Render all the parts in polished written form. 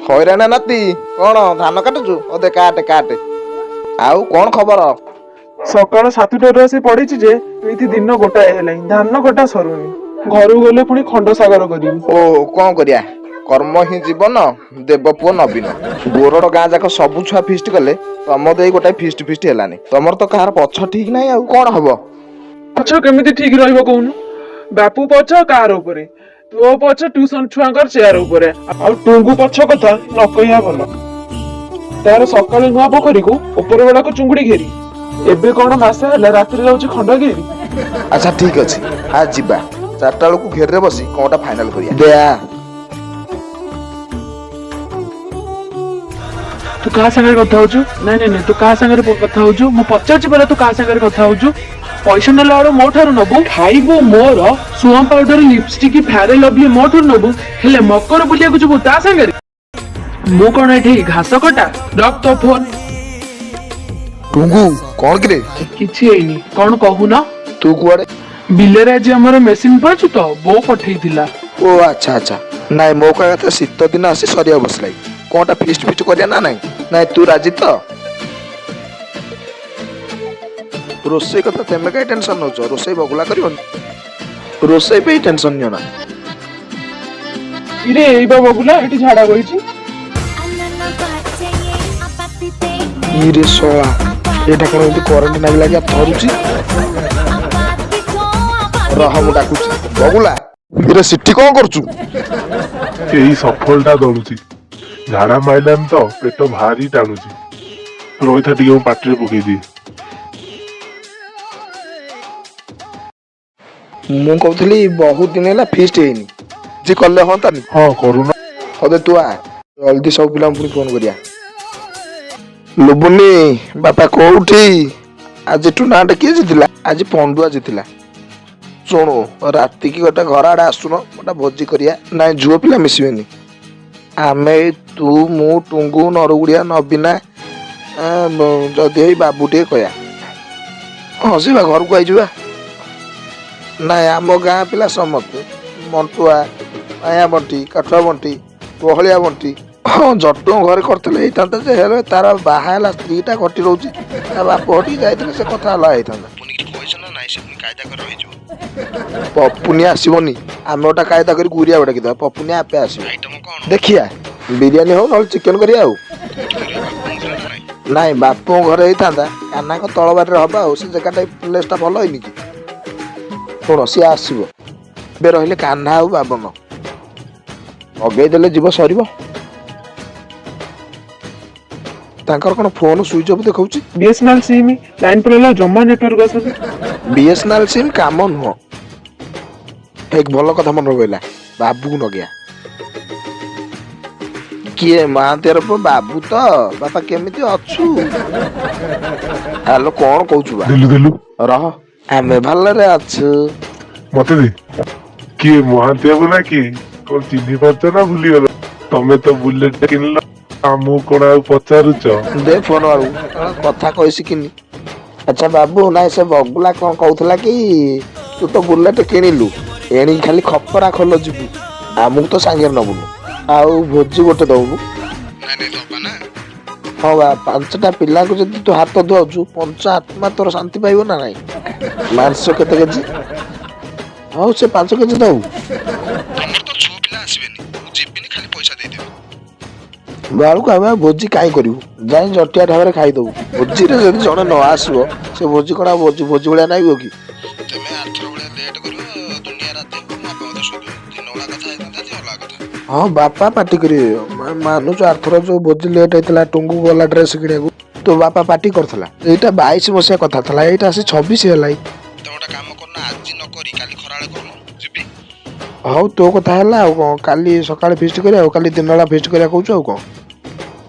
ହଇରାଣ ନାତି, କଣ ଧାନ କାଟୁଛୁ? ଓ ଦେ କାଟେ କାଟେ। ଆଉ କଣ ଖବର? ସକାଳ 7ଟାରୁ ଆସି ପଡିଛି ଯେ ଏଇଠି ଦିନ ଗୋଟାଏ ହେଲାଣି, ଧାନ କଟା ସରୁନି। ଘରକୁ ଗଲେ ପୁଣି ଖଣ୍ଡ ସାଗର କରିବି। ଓ କଣ କରିବା, କର୍ମ ହିଁ ଜୀବନ। ଦେବ ପୁଅ ନବୀନ ଗୋରଡ ଗାଁ ଯାକ ସବୁ ଛୁଆ ଫିଷ୍ଟ କଲେ, ତମ ଦେଇ ଗୋଟାଏ ଫିଷ୍ଟ ଫିଷ୍ଟ ହେଲାନି। ତମର ତ କାହାର ପଛ ଠିକ ନାହିଁ, ଆଉ କଣ ହବ? ପଛ କେମିତି ଠିକ ରହିବ କହୁନୁ? ବାପୁ ପଛ କାର ଉପରେ, ତୋ ପଛ ଟ୍ୟୁସନ ଛୁଆଙ୍କର ଚେୟାର ଉପରେ, ଆଉ ଟୁଙ୍ଗୁ ପଛ କଥା ନ କହିବା ଭଲ। ତାର ସକାଳୁ ନୂଆ ପୋଖରୀକୁ, ଉପର ବେଳାକୁ ଚୁଙ୍ଗୁଡି ଘେରି, ଏବେ କଣ ମାସେ ହେଲା ରାତିରେ ଯାଉଛି ଖଣ୍ଡଗିରି। ଆଚ୍ଛା ଠିକ ଅଛି, ଆ ଯିବା 4ଟା ବେଳକୁ ଘେରରେ ବସି କଣଟା ଫାଇନାଲ କରିବା ଦେଆ। ତୁ କାହା ସାଙ୍ଗରେ କଥା ହଉଛୁ? ନାଇଁ ନାଇଁ ନାଇଁ, ତୁ କାହା ସାଙ୍ଗରେ କଥା ହଉଛୁ? ମୁଁ ପଚାରୁଛି ପରା, ତୁ କାହା ସାଙ୍ଗରେ କଥା ହଉଛୁ? ପଇସା ନେଲା ବେଳୁ ମୋ ଠାରୁ ନବୁ, ଖାଇବୁ ମୋର ସୁଅମ ପାଉଡର, ଲିପଷ୍ଟିକ, ଫ୍ୟାରେ ଲଭଲି ମୋ ଠାରୁ ନବୁ, ହେଲେ ମକର ବୁଲିବାକୁ ଯିବୁ ତା ସାଙ୍ଗରେ। ମୁଁ କଣ ଏଠି ଘାସ କଟା? ରଖ ତୋ ଫୋନ। ଟୁଙ୍ଗୁ, କଣ କିରେ? କିଛି ହେଇନି, କଣ କହୁନ? ତୁ କୁଆଡେ? ବିଲରେ ଆଜି ଆମର ମେସିନ ପଡିଛି ତ, ବୋଉ ପଠେଇଥିଲା। ଓ ଆଚ୍ଛା ଆଚ୍ଛା। ନାଇଁ, ମୋ କହିବା କଥା ଶୀତ ଦିନ ଆସି ସରିବାକୁ ବସିଲାଇ, କଣଟା ଫିଷ୍ଟ ଫିଷ୍ଟ କରିବା ନା ନାଇଁ? ନାଇଁ, ତୁ ରାଜି ତ? ରୋଷେଇ କଥା ତେମେ କାଇଁ ଟେନସନ ନଉଛ? ରୋଷେଇ ବଗୁଲା କରିବନି, ରୋଷେଇ ପାଇଁ ଟେନସନ ନିଅ ନା। ଇରେ, ଏଇ ବା ବଗୁଲା ଏଠି ଝାଡା ବଇଛି। ଇରେ ଶଳା, ଏଇଟା କଣ ଏମିତି କରେଣ୍ଟ ନାଗି ଲାଗି ଥରୁଛି? ରହ, ମୁଁ ଡାକୁଛି। ବଗୁଲା, ଇରେ ସେଠି କଣ କରୁଛୁ? ଏଇ ସଫଳଟା ଦଳୁଛି। ଝାଡା ମାଇଲାନି ତ ପେଟ ଭାରି ଟାଣୁଛି। ରହିଥା ଟିକେ, ମୁଁ ପାଟିରେ ପକେଇଦିଏ। ମୁଁ କହୁଥିଲି ବହୁତ ଦିନ ହେଲା ଫିଷ୍ଟ ହେଇନି, ଯେ କଲେ ହଅନ୍ତାନି? ହଁ, କରୁନ। ହଉ ଦେ, ତୁ ଆ ଜଲ୍ଦି, ସବୁ ପିଲାଙ୍କୁ ପୁଣି ଫୋନ କରିବା। ଲୁବୁନି ବାପା କୋଉଠି? ଆଜି ଟୁର୍ଣ୍ଣାମେଣ୍ଟ କିଏ ଜିତିଲା? ଆଜି ପଣ୍ଡୁଆ ଜିତିଲା। ଶୁଣୁ, ରାତିକି ଗୋଟେ ଘର ଆଡେ ଆସୁନ, ଗୋଟେ ଭୋଜି କରିବା। ନାଇଁ, ଝିଅ ପିଲା ମିଶିବେନି। ଆମେ ଏଇ ତୁ, ମୁଁ, ଟୁଙ୍ଗୁ, ନରଗୁଡିଆ, ନବୀନା, ଯଦି ହେଇ ବାବୁ ଟିକେ କହିବା। ହଁ, ସେ ବା ଘରକୁ ଆଇଯିବା। ନାଇଁ, ଆମ ଗାଁ ପିଲା ସମସ୍ତେ, ମଣ୍ଟୁଆ, ମାୟା ବଣ୍ଟି, କାଠୁଆ ବଣ୍ଟି, ବହଳିଆ ବଣ୍ଟି। ହଁ, ଜଟୁଙ୍କ ଘରେ କରିଥିଲେ ହେଇଥାନ୍ତା ଯେ, ହେଲେ ତାର ବାହା ହେଲା ସ୍ତ୍ରୀଟା ଘଟି ରହୁଛି, ତା ବାପ ଘଟିକି ଯାଇଥିଲେ ସେ କଥା ଅଲଗା ହେଇଥାନ୍ତା। ପପୁନି ଆସିବନି, ଆମେ ଗୋଟେ କାୟଦା କରି ଗୁରିଆ ଡାକିଦବା, ପପୁନି ଆପେ ଆସିବ। ଦେଖିଆ, ବିରିୟାନୀ ହଉ ନହେଲେ ଚିକେନ କରିବା। ଆଉ ନାଇଁ, ବାପୁଙ୍କ ଘରେ ହେଇଥାନ୍ତା, କାହ୍ନାଙ୍କ ତଳବାରିରେ ହବା। ଆଉ ସେ ଜାଗାଟା ପ୍ଲେସଟା ଭଲ ହେଇନି କି? ଶୁଣ, ସିଏ ଆସିବ। ଏବେ ରହିଲେ କାହ୍ନା ଆଉ ବାବନ, ମଗେଇଦେଲେ ଯିବ ସରିବ। ତାଙ୍କର କଣ ଫୋନ ସୁଇଚ୍ ଅଫ୍ ଦେଖାଉଛି? ବିଏସଏନଏଲ ସିମ୍ ଲାଇନ ପଳେଇଲା, ଜମା ନେଟୱାର୍କ ଆସୁନି। ବିଏସଏନଏଲ ସିମ୍ କାମ ନୁହଁ। ଏକ ଭଲ କଥା ମନେ ପଇଲା, ବାବୁକୁ ନଗିଆ। କିଏ ମହାନ୍ତିର ପୁଅ ବାବୁ ତ? ବାପା କେମିତି ଅଛୁ? ହ୍ୟାଲୋ, କଣ କହୁଛୁ ବା? ଦେଲୁ ଦେଲୁ। ରହ, ଆମେ ଭଲରେ ଅଛୁ। ମତେ ଦେ। କିଏ ମହାନ୍ତି ବାବୁ ନା କିଏ? କଣ ଚିହ୍ନି ପାରୁଛ ନା ଭୁଲିଗଲ? ତମେ ତ ବୁଲେଟ କିଣିଲ, ଆମକୁ କଣ ଆଉ ପଚାରୁଛ? ଦେ ଫୋନ, ଆଉ କଥା କହି ଶିଖିନି। ଆଚ୍ଛା ବାବୁ, ନାଇଁ ସେ ବଗୁଲା କଣ କହୁଥିଲା କି ତୁ ତ ବୁଲେଟ କିଣିଲୁ, ଏଣିକି ଖାଲି ଖପରା ଖୋଲ ଯିବୁ, ଆମକୁ ତ ସାଙ୍ଗରେ ନବୁନୁ, ଆଉ ଭୋଜି ଗୋଟେ ଦଉନୁ। ହଁ ବା, 5ଟା ପିଲାଙ୍କୁ ଯଦି ତୁ ହାତ ଧୁଆଉଛୁ, ପଞ୍ଚ ଆତ୍ମା ତୋର ଶାନ୍ତି ପାଇବ ନା ନାଇଁ? ମାଂସ କେତେ କେଜି? ହଉ, ସେ 5 କେଜି ଦଉ। ବେଳକୁ ଆମେ ଆଉ ଭୋଜି କାହିଁ କରିବୁ? ଯାଇ ଜଟିଆ ଢାବାରେ ଖାଇଦବୁ। ଭୋଜିରେ ଯଦି ଜଣେ ନ ଆସିବ, ସେ ଭୋଜି କଣ ଆଉ ଭୋଜି ଭୋଜି ଭଳିଆ ନାଗିବ କି? ହଁ, ବାପା ପାଟି କରିବେ। ମାନୁଛୁ, ଆରଥର ଯୋଉ ଭୋଜି ଲେଟ୍ ହେଇଥିଲା, ଟୁଙ୍ଗୁ ଗଲା ଡ୍ରେସ୍ କିଣିବାକୁ, ତୋ ବାପା ପାଟି କରିଥିଲା। ଏଇଟା 22 ମସିହା କଥା ଥିଲା, ଏଇଟା ଆସି 26 ହେଲା। ହଉ, ତୋ କଥା ହେଲା, ଆଉ କଣ? କାଲି ସକାଳେ ଫିଷ୍ଟ କରିବା, ଆଉ କାଲି ଦିନ ବେଳା ଫିଷ୍ଟ କରିବା କହୁଛୁ, ଆଉ କଣ?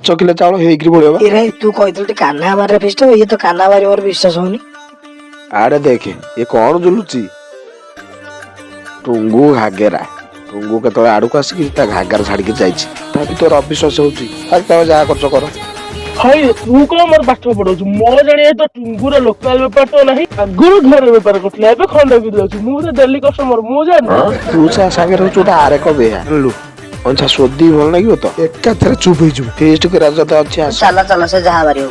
5 କିଲୋ ଚାଉଳ ହେଇକିରି ପଳିବ ବା। ଇରେ, ତୁ କହିଥିଲୁ ଟିକେ କାହ୍ନା ବାରରେ ଫିଷ୍ଟ ହବ, ଇଏ ତ କାହ୍ନା ବାରି, ମୋର ବିଶ୍ୱାସ ହଉନି। ଆଡେ ଦେଖେ, ଏ କଣ ଝୁଲୁଛି? ଟୁଙ୍ଗୁ ଘାଗେରା। ଟୁଙ୍ଗୁ କେତେବେଳେ ଆଡକୁ ଆସିକି ତା ଘାଗେରା ଛାଡିକି ଯାଇଛି, ତା ବି ତୋର ଅବିଶ୍ୱାସ ହଉଛି। ଆରେ ତମେ ଯାହା କରୁଛ କର। ହଇ, ତୁ କଣ ମୋର ପାଠ ପଢଉଛୁ? ମୋ ଜାଣିବା ତ ଟୁଙ୍ଗୁର ଲୋକାଲ ବେପାର ତ ନାହିଁ, ଆଗରୁ ଘରେ ବେପାର କରୁଥିଲା, ଏବେ ଖଣ୍ଡଗିରି ଯାଉଛି। ମୁଁ ତ ଡେଲି କଷ୍ଟମର, ମୁଁ ଜାଣିନି। ତୁ ସେ ସାଙ୍ଗରେ ହଉଛୁ ଗୋଟେ ଆରେକ ବେହା, ଜାଣିଲୁ? ଅଇଁଛା ସୋଦି ଭଲ ଲାଗିବ ତ, ଏକାଥରେ ଚୁପ୍ ହେଇଯିବୁ। ଫିଷ୍ଟ କରିବା ଯଦି ଅଛି ଆସ। ଚାଲ ଚାଲ, ସେ ଯାହା ବାରିବ।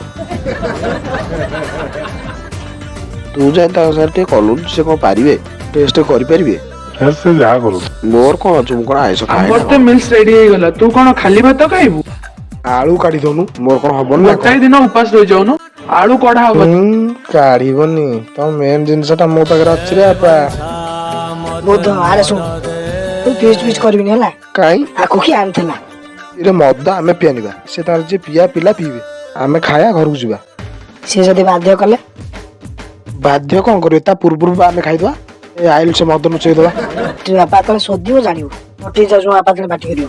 ତୁ ଯାଇ ତାଙ୍କ ସାଙ୍ଗରେ ଟିକେ କଲୁନି, ସେ କଣ ପାରିବେ? ଟେଷ୍ଟ କରିପାରିବେ? ହେ, ସେ ଯାହା କରୁ। ମୋର କଣ ଅଛି, ମୁଁ କଣ ଆଇଁଷ ଖାଏ ଆମର ନା ତ ମିଲ୍ସ ରେଡି ହେଇଗଲା, ତୁ କଣ ଖାଲି ଭାତ ଖାଇବୁ? ଆଳୁ କାଢି ଦଉନୁ, ମୋର କଣ ହବନି ନା କଣ? ଗୋଟାଏ ଦିନ ଉପାସ ରହିଯାଉନୁ, ଆଳୁ କଢା ହବ। ହୁଁ, କାଢିବନି ତମ ମେନ୍ ଜିନିଷ ଟା ମୋ ପାଖରେ ଅଛି ରେ ବାପା। ବହୁତ। ଆରେ ଶୁଣ, ତୁ ଫିଷ୍ଟ ଫିଷ୍ଟ କରିବିନି ହେଲା। କାଇଁ? ଆକୁ କିଏ ଆଣିଥିଲା? ଏରେ ମଦ ଆମେ ପିଆନିବା, ସେ ତାର ଯିଏ ପିଆ ପିଲା ପିଇବେ, ଆମେ ଖାଇବା ଘରକୁ ଯିବା। ସିଏ ଯଦି ବାଧ୍ୟ କଲେ? ବାଧ୍ୟ କଣ କରିବେ, ତା ପୂର୍ବରୁ ବା ଆମେ ଖାଇଦବା। ଏ ଆଇଲ, ସେ ମଦ ଲୁଚେଇ ଦବା। ତୁ ବାପା ଯେତେବେଳେ ଶୋଧିବ ଜାଣିବୁ। ପଠେଇ ଯାଉଛୁ, ବାପା ଯେତେବେଳେ ପାଟି କରିବ।